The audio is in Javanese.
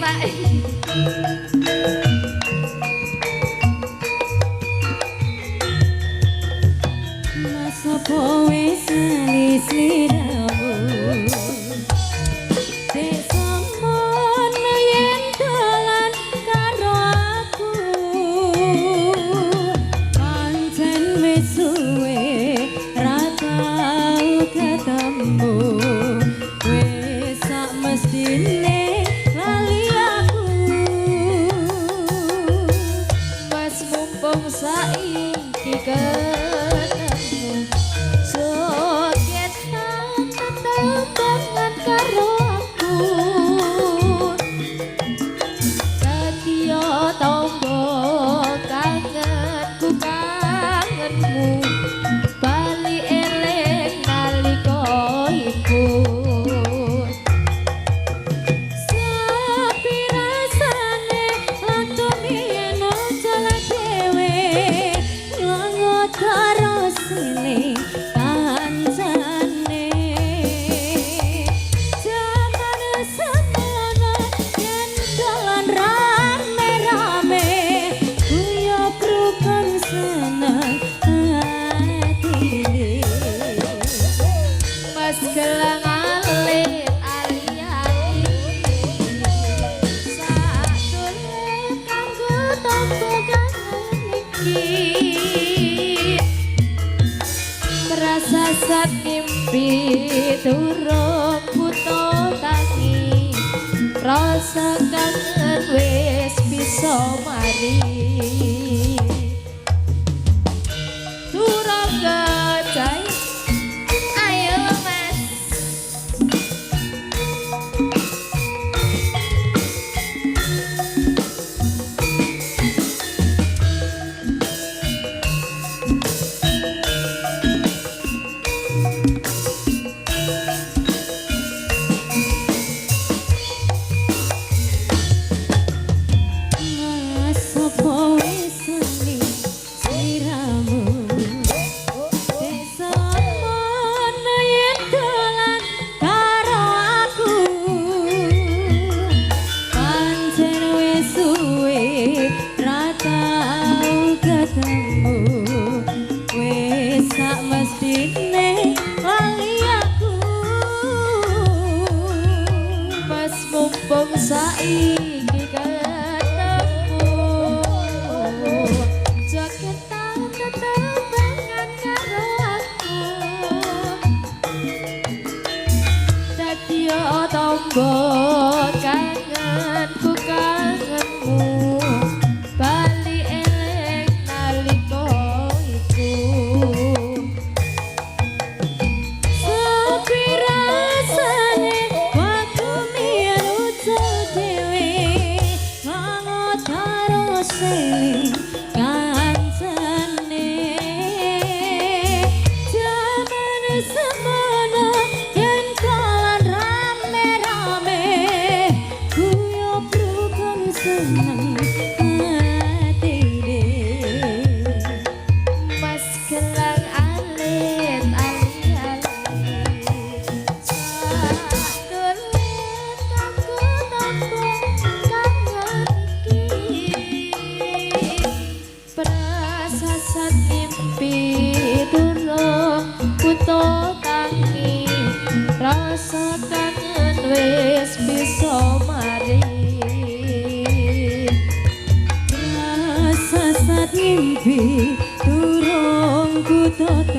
Lah. Mas apa wis lali sliramu? Dek semono yen dolan karo aku, pancen wis suwe ra tau ketemu, wis sak mestine lali aku. Mas mumpung saiki ketemu, jogetan tetembangan karo aku. Dadi tombo kangenku kangenmu, bali eling nalika iku. Sepi rasane waktu biyen jalan dhewe, ngango terus eling kancane. Jaman semono yen dolan rame-rame, guyub rukun seneng atine. Mas gelang alit ali-ali, sak tulet kanggo tombo kangen iki. Merasa sat mimpi durung buta tangi, rasa kangen wis bisa mari. Turun gecai. Ayo Mas. Mas apa wis lali sliramu? Dek semono yen dolan karo aku, pancen wis suwe ra tau ketemu, wis sak mestine lali aku. Mas mumpung saiki ketemu, jogetan tetembangan karo aku. Dadi tombo kangenku kangenmu, bali eling nalika iku. Sepi rasane waktu biyen ucul dhewe, ngango terus eling kancane. Jaman semono yen dolan rame-rame, guyub rukun seneng atine. Mas gelang alit ali-ali, sak tulet kanggo tombo kangen iki. Prasasat mimpi durung buta tangi, rasa kangen wis bisa mari. Rasa saat mimpi durung buta.